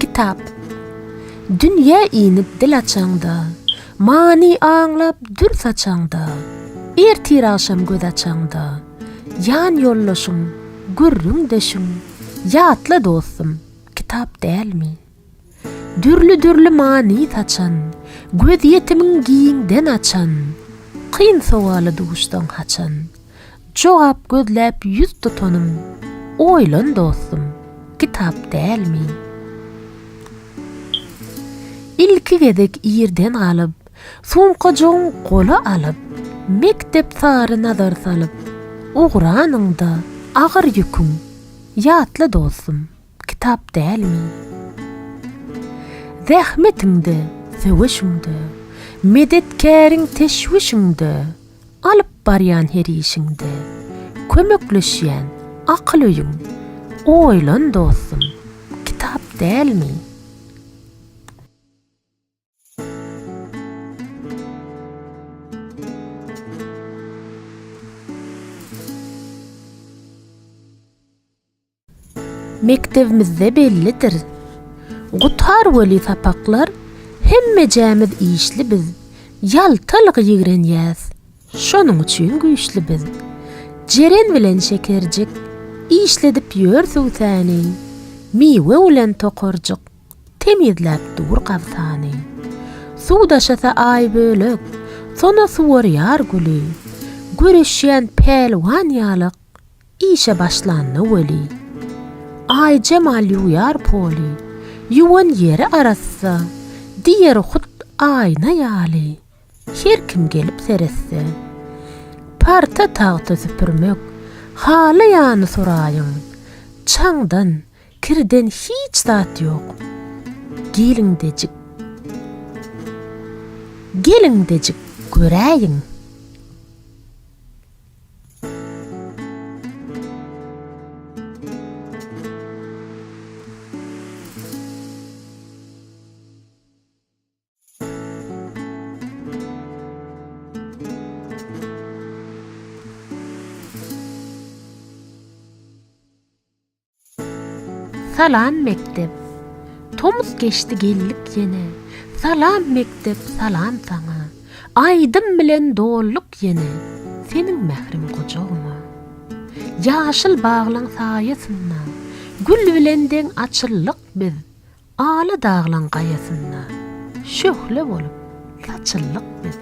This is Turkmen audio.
Kitap. Dünýä inip dil açaňda, Many aňlap dür saçaňda, Ertir-agşam göz açaňda, Ýan ýoldaşyň, gürrüňdeşiň, Ýatla dostum, kitap dälmi? Dürli-dürli many saçan, Gözýetimiň giňden açan, Kyn sowala duşsaň haçan, Jogap gözläp ýüz tutanym, Oýlan dostum, kitap dälmi? Ilki gezek irden galyp, Sumkajygyn gola alyp, Mekdep sary nazar salyp, Ugranyňda agyr ýüküň, Ýatla dostum, kitap dälmi? Zähmetiňde, söweşiňde, Medetkäriň teşwüşiňde, Alyp barýan her işiňde, Kömekleşýän akyl öýüň, Oýlan dostum, kitap dälmi? Mekdebimizde bellidir. Gutar weli sapaklar, Hemmejämiz işli biz. Ýaltalygy ýigrenýäs, Şonuň üçin güýçli biz. Jeren bilen Şekerjik, Işledip ýör süwsäni. Miwe bilen Tokarjyk, Temizläp dur gabsany. Suw daşasa Aýbölek, Sona suwarýar güli. Göreşýän pälwan ýalak, Işe başlanda weli, Aýjemal ýuwýar poly, Ýuwan ýeri arassa, Diýer hut aýna ýaly, Her kim gelip seretse. Parta-tagta süpürmek, Haly ýany suraýyň, Çaňdan, kirden hiç zat ýok, Geliňdejik, geliňdejik göräýiň. Salam mekdep. Tomus geçdi geldik ýene. Salam mekdep salam saňa. Aýdym bilen dolduk ýene. Seniň mähriň gujagyňa. Ýaşyl baglaň saýasynda. Gül bilen deň açyldyk biz. Ala daglaň gaýasynda. Şöhle bolup saçyldyk biz.